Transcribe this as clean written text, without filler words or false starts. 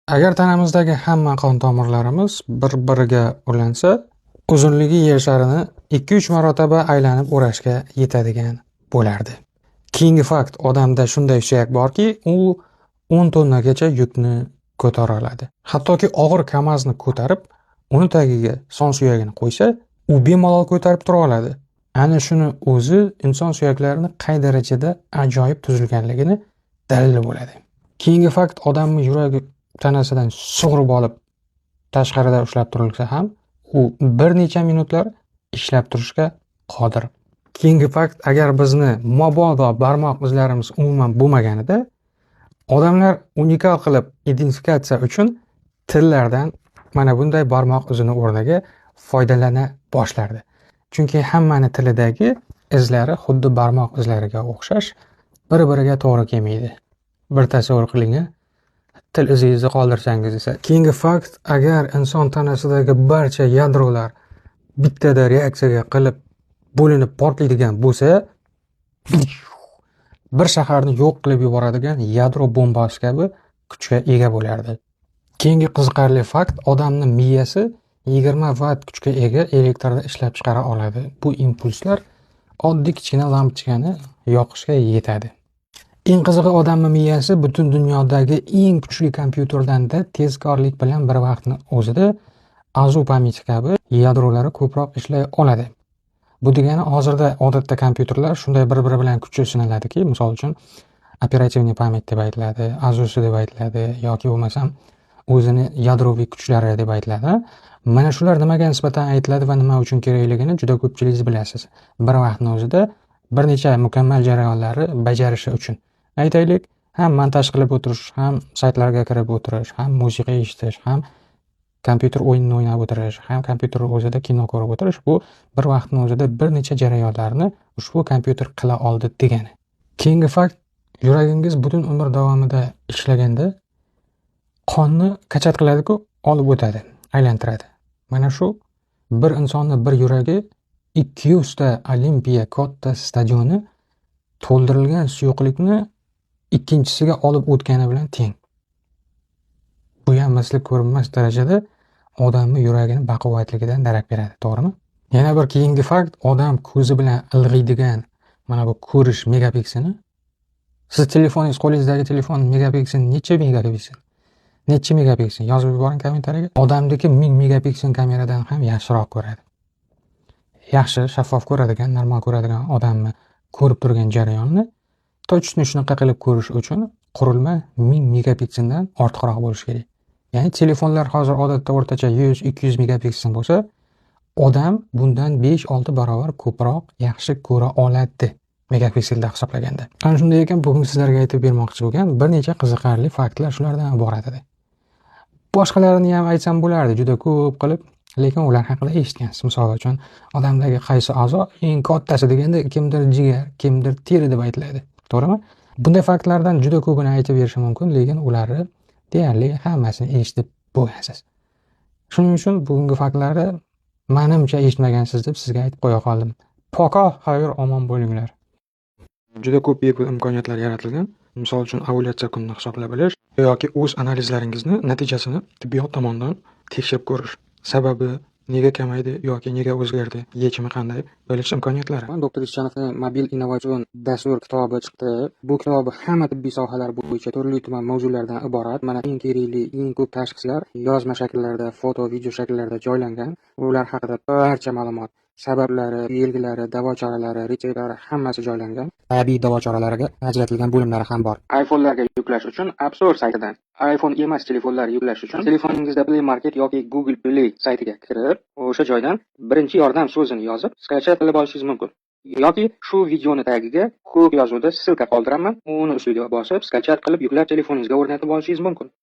Agar tanamizdagi hamma qon tomirlarimiz bir-biriga ulansa, uzunligi Yer sharini 2-3 marotaba aylanib o'rashga yetadigan bo'lardi. Keyingi fakt: odamda shunday suyak borki, u 10 tonnagacha yukni ko'tara oladi. Hattoki og'ir KAMAZni ko'tarib, uni tagiga son suyagini qo'ysa, u bemalol ko'tarib tura oladi. Ana shuni o'zi inson suyaklarini qay darajada ajoyib tuzilganligini dalili bo'ladi. Keyingi fakt: odamning yuragi tanasidan sug'urib olib tashqarida ushlab turilsa ham, u bir necha minutlar ishlab turishga qodir. Keyingi fakt: agar bizni mabodo barmoq izlarimiz umuman bo'lmaganida, odamlar unikal qilib identifikatsiya uchun tillardan mana bunday barmoq izini o'rniga foydalana boshlardi. Chunki hammani tilidagi izlari xuddi barmoq izlariga o'xshash, bir-biriga to'g'ri kelmaydi. Bir tasavvur qiling, til izingizni qoldirsangiz esa. Keyingi fakt: agar inson tanasidagi barcha yadrolar bittada reaksiyaga qilib bo'linib portlaydigan bo'lsa, bir shaharni yo'q qilib yuboradigan yadro bombasi kabi kuchga ega bo'lardi. Keyingi qiziqarli fakt: odamni miyasi 20 vatt kuchga ega elektrni ishlab chiqara oladi. Bu impulslar oddiy kichkina lampochkani yoqishga yetadi. Eng qizig'i, odamni miyasi butun dunyodagi eng kuchli kompyuterdan-da tezkorlik bilan bir vaqtni o'zida ОЗУ памяти kabi yadrolari ko'proq ishlay oladi. Bu degani, hozirda odatda kompyuterlar shunday bir-biri bilan kuchi sinaladiki, misol uchun, оперативный память deb aytiladi, ОЗУ si deb aytiladi yoki bo'lmasam o'zini yadroviy kuchlari deb aytiladi. Mana shular nimaga nisbatan aytiladi va nima uchun kerakligini juda ko'pchiligingiz bilasiz. Bir vaqtni o'zida bir necha mukammal jarayonlarni bajarishi uchun. Aytaylik, ham montaj qilib o'tirish, ham saytlarga kirib o'tirish, ham musiqa eshitish, ham kompyuter o'yinini o'ynab o'tirish, ham kompyuter o'zida kino ko'rib o'tirish — bu bir vaqtni o'zida bir necha jarayonlarni ushbu kompyuter qila oldi degani. Keyingi fakt: yuragingiz butun umr davomida ishlaganda qonni качать qiladiku, olib o'tadi, aylantiradi. Mana shu bir insonni bir yuragi 200 ta Olimpiya katta stadioni to'ldirilgan suyuqlikni ikkinchisiga olib o'tgani bilan teng. Bu ham misli ko'rinmas darajada odamni yuragini baquvvatligidan darak beradi, to'g'rimi? Yana bir keyingi fakt: odam ko'zi bilan ilg'iydigan mana bu ko'rish megapikselini, siz telefoningiz, qo'lingizdagi telefon megapiksel necha megapiksel? Necha megapiksel? Yozib yuboring kommentariyaga. Odamniki 1000 megapiksel kameradan ham yaxshiroq ko'radi. Yaxshi, shaffof ko'radigan, normal ko'radigan odamni ko'rib turgan jarayonni точно shunaqa qilib ko'rish uchun qurilma 1000 megapikseldan ortiqroq bo'lishi kerak. Ya'ni telefonlar hozir odatda o'rtacha 100-200 megapiksel bo'lsa, odam bundan 5-6 barobar ko'proq yaxshi ko'ra oladi megapikselda hisoblaganda. Ana shunday ekan, bugun sizlarga aytib bermoqchi bo'lgan bir necha qiziqarli faktlar shulardan iborat edi. Boshqalarini ham aytsam bo'lardi juda ko'p qilib, lekin ular haqida eshitgansiz. Misol uchun, odamdagi qaysi a'zo eng kattasi deganda kimdir jigar, kimdir teri deb aytiladi. To'g'rimi? Bunday faktlardan juda ko'pini aytib berishim mumkin, lekin ularni deyarli hammasini eshitib bo'lgansiz. Shuning uchun bugungi faktlarni manimcha eshitmagansiz deb sizga aytib qo'ya qoldim. Пока, xayr, omon bo'linglar. Juda ko'p bepul imkoniyatlar yaratilgan. Misol uchun, ovulyatsiya kunini hisoblab bilish yoki o'z analizlaringizni natijasini tibbiyot tomonidan tekshirib ko'rish. Sababi nega kamaydi yoki nega o'zgardi, yechimi qanday bilish imkoniyatlari. Doktor Ishonovni mobil innovatsion dastur kitobi chiqdi. Bu kitob hamma tibbiy sohalar bo'yicha turli tuman mavzulardan iborat. Mana eng kerakli, eng ko'p tashxislar yozma shakllarda, foto, video shakllarda joylangan. Ular haqida barcha ma'lumot, sabablari, belgilari, davo choralari, retseptlari, hammasi joylangan. Tabiiy davo choralariga ajratilgan bo'limlari ham bor. iPhone'larga yuklash uchun App Store saytidan, iPhone emas telefonlar yuklash uchun telefoningizda Play Market yoki Google Play saytiga kirib, o'sha joydan "birinchi yordam" so'zini yozib, скачать qilib olishingiz mumkin. Yoki shu videoni tagiga ko'k yozuvda ссылка qoldiraman, uni ustiga bosib, скачать qilib yuklab telefoningizga o'rnatib olishingiz mumkin.